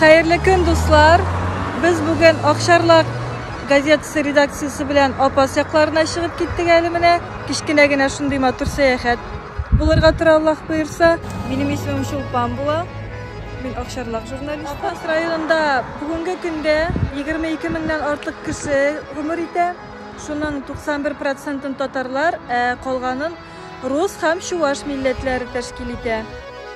Хәерле көн, дуслар! Без бүген Акчарлак газетасы редакциясе белән Апас якларына чыгып киттек әле менә. Кечкенә генә шундый матур сәяхәт булырга тора, Аллаһ боерса. Минем исемем Чулпан була. Мин Акчарлак журналисты. Апас районында бүгенге көндә 22 меңнән артык кеше гомер итә. Шуның 91 процентын татарлар, ә калганын рус һәм чуваш милләтләре тәшкил итә.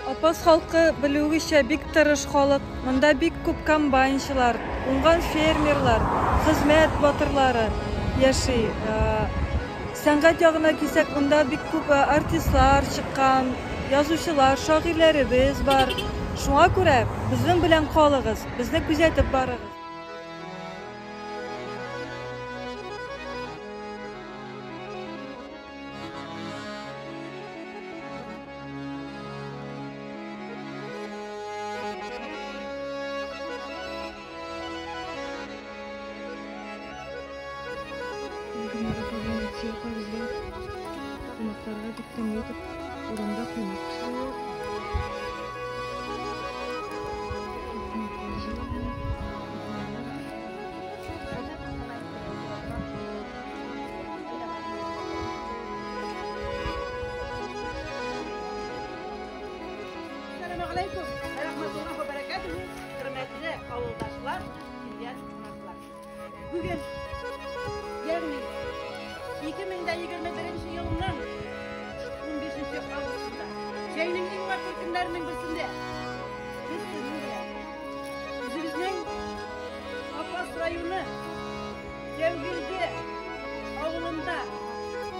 Апас халкы, белүегезчә, бик тырыш халык. Монда бик күп комбайнчылар, уңган фермерлар, хезмәт батырлары яши. Сәнгать ягына килсәк, монда бик күп артистлар чыккан, язучылар, шагыйрьләребез бар. Шуңа күрә безнең белән калыгыз, безне күзәтеп барыгыз. Кунакларга бик тәмле итеп урамда коймак пешерәләр. Кунаклар җыелган. Ассаламу алейкум ва рахматуллахи ва баракатуху, хөрмәтле авылдашлар, килгән кунаклар. Бүген, ягъни 2021 елның 15 августында, җәйнең иң матур көннәренең берсендә без сезнең белән үзебезнең Апас районы Тәүгелде авылында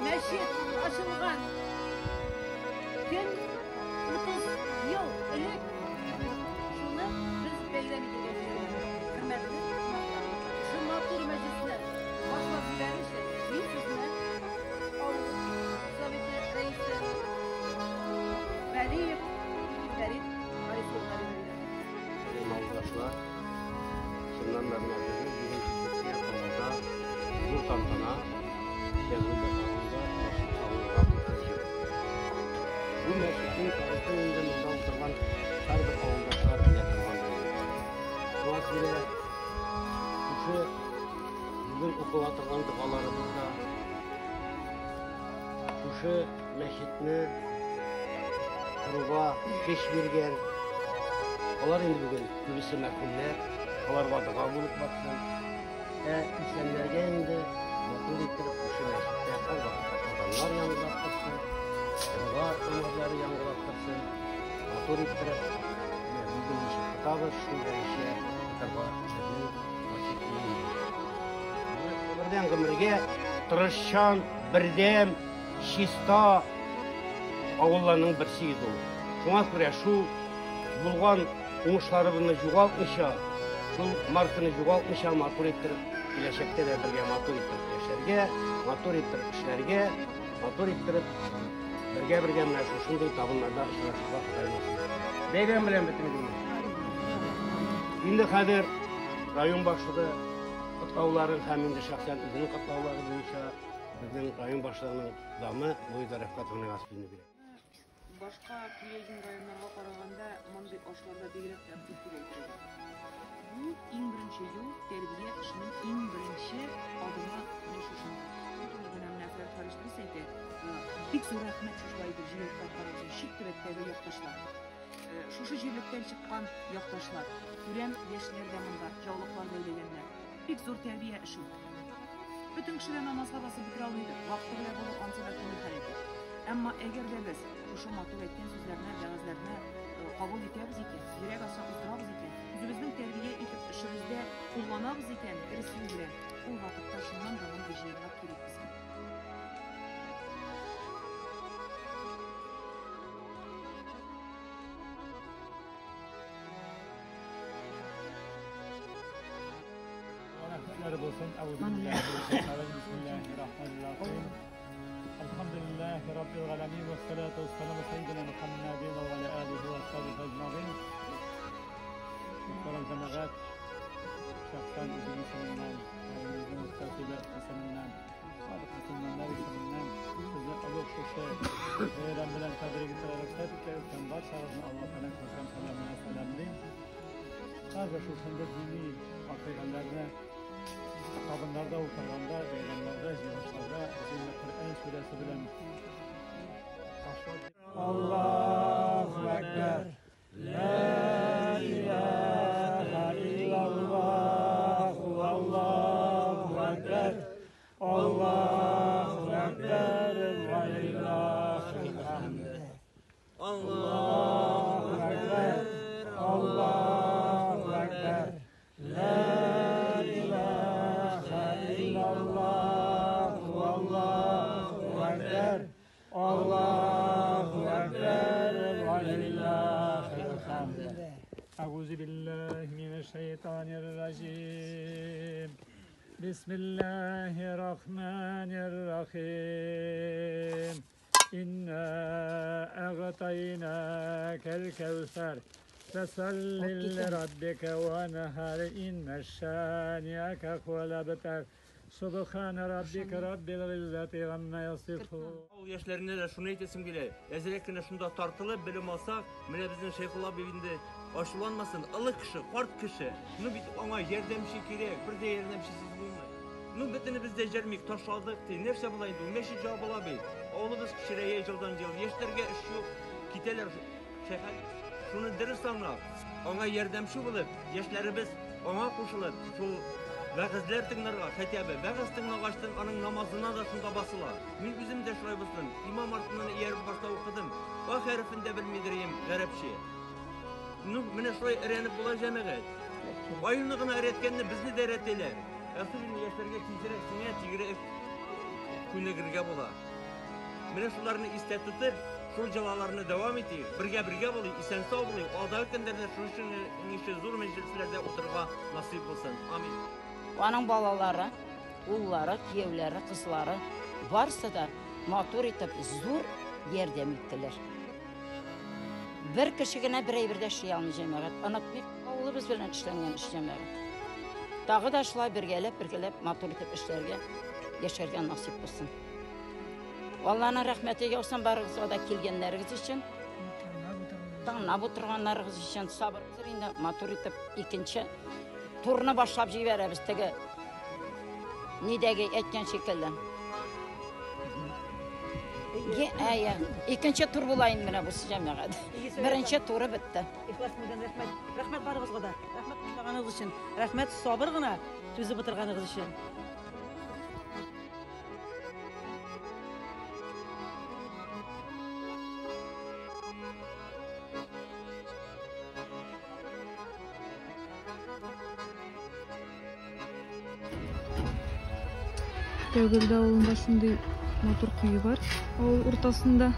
мәчет ачылган көн 30 ел элек шуны без бәйрәм итәргә җыенабыз. Хөрмәтле кунаклар, шушы матур мәҗлесне башлап җибәрер өчен мин сезне авыл советы рәисе Вәлиев Фәрит Харис улына бирәм. Авылдашлар, чыннан да менә безнең бүген җитлеккә авылда зур тантана, Тәүгелде авылында мәчет салынуга 30 ел. Бу мәчетнең тарихын инде монда утырган һәрбер авылдашлар белә торгандыр инде. Шуңа күрә шушы бүген укыла торган догаларыбыз да шушы мәчетне коруга көч биргән. Алар инде бүген күбесе мәрхүмнәр, аларга дога булып барсын. Ә исәннәргә инде матур иттереп шушы мәчеттә һәрвакытта азаннар яңгырап торсын, дога намазлары яңгырап торсын, матур иттереп, менә бүген ничек тотабыз, шул рәвешчә тотарга безнең насыйп булсын. Гомердән гомергә тырышчан, бердәм, чиста авылларның берсе иде ул. Шуңа күрә шул булган уңышларыбызны югалтмыйча, шул марканы югалтмыйча матур иттереп киләчәктә дә бергә матур иттереп яшәргә, матур иттереп эшләргә, матур иттереп бергә-бергә менә шушындый табыннарда очрашырга Ходай насыйп итсен. Бәйрәм белән бөтенегезне. Инде хәзер район башлыгы котлауларын һәм инде шәхсән үзенең котлаулары буенча безнең район башлыгының замы Луиза Рәфкатовна сүзне бирә. Башка тирә-юнь районнарга караганда мондый ашларда бигрәк тә актив дип әйтер идем. Бу иң беренче юл, тәрбия эшенең иң беренче адымы менә шушында. Бу турыда менә Фәрит Харис дөрес әйтә. Бик зур рәхмәт шушылай итеп җыелып кайтканыгыз өчен, чит төбәктәге якташлар. Шушы җирлектән чыккан якташлар. Күрәм, яшьләр дә монда, яулыклар бәйләгәннәр. Бик зур тәрбия эше ул. Бөтен кеше дә намазга басып бетерә алмыйдыр, вакыты белән булыр, ансы да күңел халәте. Әмма әгәр дә без шушы матур әйткән сүзләрне, вәгазьләрне кабул итәбез икән, йөрәк аша уздырабыз икән, үзебезнең тәрбия итеп эшебездә кулланабыз икән, дөрес юл белән, ул вакытта чыннан да мондый җыеннар кирәк безгә. Рәхмәтләре булсын. Әгъузу биллаһи Бисмиллаһир-рахманир-рахим. Әлхәмдүлиллаһи раббил галәмин вә салату вәссәламу сәййидина Мухаммадин ва аля алихи ва асхабихи әҗмәгыйн. Мөхтәрәм җәмәгать, шәхсән үзем исеменнән, районыбызның мөхтәсибе исеменнән, барлык мөселманнар исеменнән сезне олуг шушы бәйрәм белән тәбрик итәргә рөхсәт итәбез һәм барчагызны Аллаһ Тәгаләнең күркәм сәламенә сәламлим. Һәрбер шушындый дини вакыйгаларны табыннарда утырганда, бәйрәмнәрдә, җыелышларда без инде Коръән сүрәсе белән башлап. Аллаһу әкбәр. Ла илаһа иллаллаһ, Аллаһу әкбәр. Аллаһу әкбәр, ва лиллаһил хәмд. Аллаһу әкбәр, Аллаһу әкбәр. Ла илаһа иллаллаһ, Аллаһу әкбәр. Аллаһу әкбәр, ва лиллаһил хәмд. Әгузе биллаһи минәш шайтанир раҗим. Бисмиллаһир рахманир рахим. Инна әгътайнакал кәүсәр. Фәсалли лираббика ванһар инна шаниака хуал абтар. Субхана раббика раббил гыйззати гамма ясифун. Авыл яшьләренә дә шуны әйтәсем килә, әзрәк кенә шунда тартылып белем алсак, менә безнең Шәйхулла абый инде ачуланмасын, олы кеше, карт кеше, ну бит аңа ярдәмче кирәк, бер дә ярдәмчесез булмый. Ну бөтенебез дә җәрмик, ташладык ди, нәрсә була инде, ул мәчет җабыла бит. Авылыбыз кечерәя елдан-ел, яшьләргә эш юк, китәләр шәһәр. Шуны дөрес аңлап, аңа ярдәмче булып, яшьләребез аңа кушылып, шул вәгазьләр тыңларга, хотя бы вәгазь тыңлагачтын аның намазына да шунда басыла. Мин үзем дә шулай бастым. Имам артыннан ияреп башта укыдым. А хәрефен дә белмидер идем, гарәпчә. Ну, менә шулай өйрәнеп була җәмәгать. Аюны гына өйрәткәнне безне дә өйрәтәләр. Особенно яшьләргә тизрәк сеңә, тизрәк күнегергә була. Менә шуларны истә тотып, шул җолаларны дәвам итик, бергә-бергә булыйк, исән-сау булыйк. Алдагы көннәрдә шушы ише зур мәҗлесләрдә утырырга насыйп булсын. Амин. Аның балалары, уллары, кияүләре, кызлары барысы да матур итеп зур ярдәм иттеләр. Бер кеше генә бер әйбер дә эшли алмый җәмәгать. Онытмыйк, авылыбыз белән эшләнгән эш җәмәгать. Тагы да шулай бергәләп, бергәләп матур итеп эшләргә, яшәргә насыйп булсын. Алланың рәхмәте яусын барыгызга да килгәннәрегез өчен. Тыңлап утырганнарыгыз өчен сабыр инде матур итеп икенче турны башлап җибәрәбез теге нидәге әйткән шикелле. Әйе, икенче тур була инде менә бу җәмәгать. Беренче туры бетте. Ихлас күңелдән рәхмәт. Рәхмәт барыгызга да. Рәхмәт тыңлаганыгыз өчен. Рәхмәт сабыр гына түзеп утырганыгыз өчен. Тәүгелде авылында шундый матур кое бар авыл уртасында.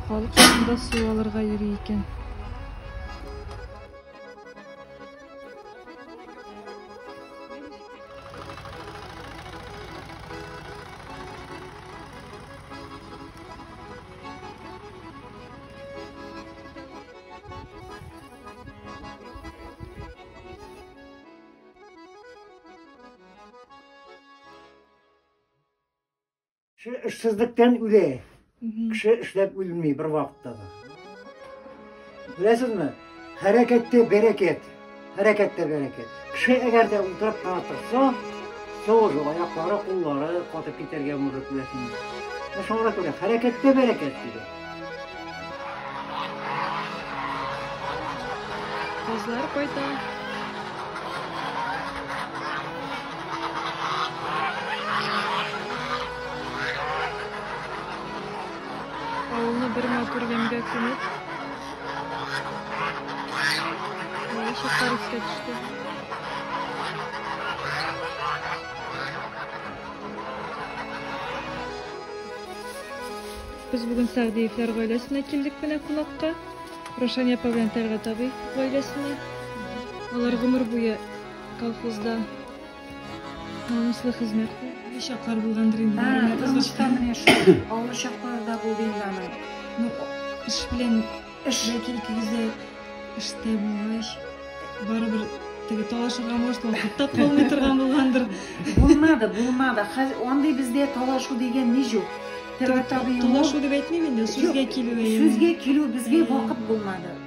Халык шунда су алырга йөри икән. Кеше эшсезлектән үлә. Кеше эшләп үлми бер вакытта да. Беләсезме? Хәрәкәттә бәрәкәт. Хәрәкәттә бәрәкәт. Кеше әгәр дә утырып кына торса, тоже аяклары, куллары катып китәргә может беләсеңме. Менә шуңа күрә хәрәкәттә бәрәкәт диләр. Казлар кайта. Авылны бер матур ямьгә күмеп, бала чаклар искә төште. Без бүген Сәгъдиевләр гаиләсенә килдек менә кунакка. Рошания апа белән Тәлгать абый гаиләсенә. Алар гомер буе колхозда намуслы хезмәт куя. Чаклар булгандыр инде. Тормышта менә шул авыр чаклар да булды инде аның. Ну, эш белән эш ләкин икегез дә эштә булгач, барыбер теге талашырга может вакыт та калмый торган булгандыр. Булмады, булмады. Хәзер андый бездә талашу дигән ни юк. Тәлгать абый Талашу дип әйтмим инде, сүзгә килү. Сүзгә килү безгә вакыт булмады.